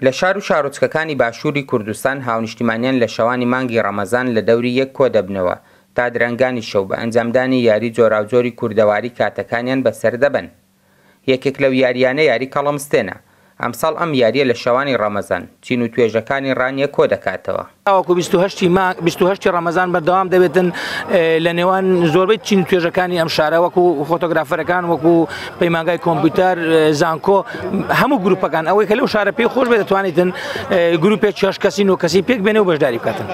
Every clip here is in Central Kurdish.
لە شار و شارۆچکەکانی باشووری کوردستان هاونیشتیمانیان لە شەوانی مانگی ڕەمەزان لە دەوری یەک کۆدەبنەوە تا درەنگانی شەو بە ئەنجامدانی یاری جۆراوجۆری کوردەواری کاتەکانیان بەسەر دەبەن. یەکێک لەو یارییانە یاری کەڵەمستێنە. ئەمساڵ ئەم یارییە لە شەوانی ڕەمەزان، چین و توێژەکانی ڕانیە کۆدەکاتەوە. تاوەکو 28 ی مانگ 28 ی ڕەمەزان بەردەوام دەبێتن لە نێوان زۆربەی چین و توێژەکانی ئەم شارە وەکو فۆتۆگرافەرەکان وەکو پەیمانگای کۆمپیوتەر زانکۆ هەموو گروپەکان ئەوەی کە لەو شارە پێی خۆش بێت دەتوانیتن گروپێک شەش کەسی نۆ کەسی پێک بێنێ و بەشداری بکاتن.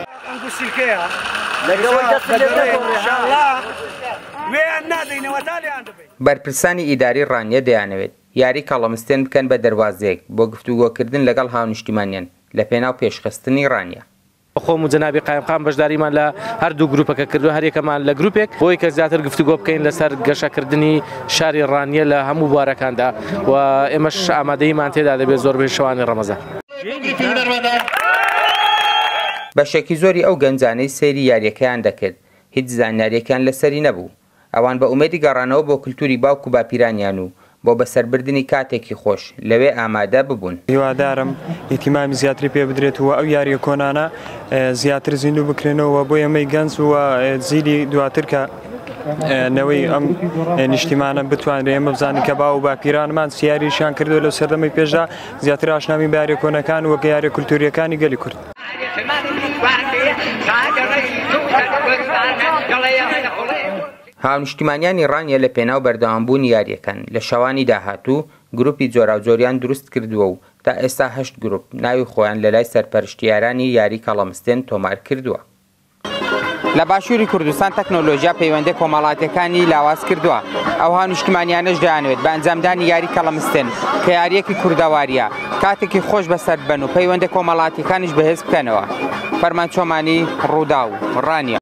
بەرپرسانی ئیداری ڕانیە دەیانەوێت یاری کەڵەمستێن بکەن بە دەروازەیەک بۆ گفتوگۆکردن لەگەڵ هاونیشتیمانیان لەپێناو پێشخستنی ڕانیە. خۆم و جەنابی قایمقام بەشداریمان لە هەردوو گروپەکە کردووە، هەریەکەمان لە گروپێک، بۆی کە زیاتر گفتوگۆ بکەین لەسەر گەشەکردنی شاری ڕانیە لە هەموو بوارەکاندا و ئێمەش ئامادەییمان تێدا دەبێت زۆربەی شەوانی ڕەمەزان. بەشێکی زۆری ئەو گەنجانەی سەیری یارییەکەیان دەکرد، هیچ زانیارییەکیان لەسەری نەبوو. ئەوان بە ئومێدی گەڕانەوە بۆ کلتوری باوک و باپیرانیان و بۆ بەسەربردنی کاتێکی خۆش لەوێ ئامادە ببوون. هیوادارم ئیهتیمامی زیاتری پێ بدرێت و ئەو یارییە کۆنانە زیاتر زیندوو بکرێنەوە و بۆ ئێمەی گەنج و جیلی دواتر کە نەوەی ئەم نیشتیمانە بتوانرێ ئێمە بزانین کە باو و باپیرانمان چ یاریشیان کردووە لەو سەردەمەی پێشدا زیاتر ئاشنابین بە یارییە کۆنەکان و یارییە کولتوورییەکانی گەلی کورد. هاونیشتیمانیانی ڕانیە لە پێناو بەردەوامبوونی یارییەکان لە شەوانی داهاتوو گروپی جۆراوجۆریان دروست کردووە و تا ئێستا هەشت گروپ ناوی خۆیان لەلای سەرپەرشتیارانی یاری کەڵەمستێن تۆمار کردووە. لە باشووری کوردستان تەکنۆلۆژیا پەیوەندیە کۆمەڵاتیەکانی لاواز کردووە، ئەو هاونیشتمانیانەش دەیانەوێت بە ئەنجامدانی یاری کەڵەمستێن کە یاریەکی کوردەواریە کاتێکی خۆش بەسەر ببەن و پەیوەندە کۆمەڵاتیەکانیش بەهێز بکەنەوە. فەرمان چۆمانی، ڕووداو، ڕانیە.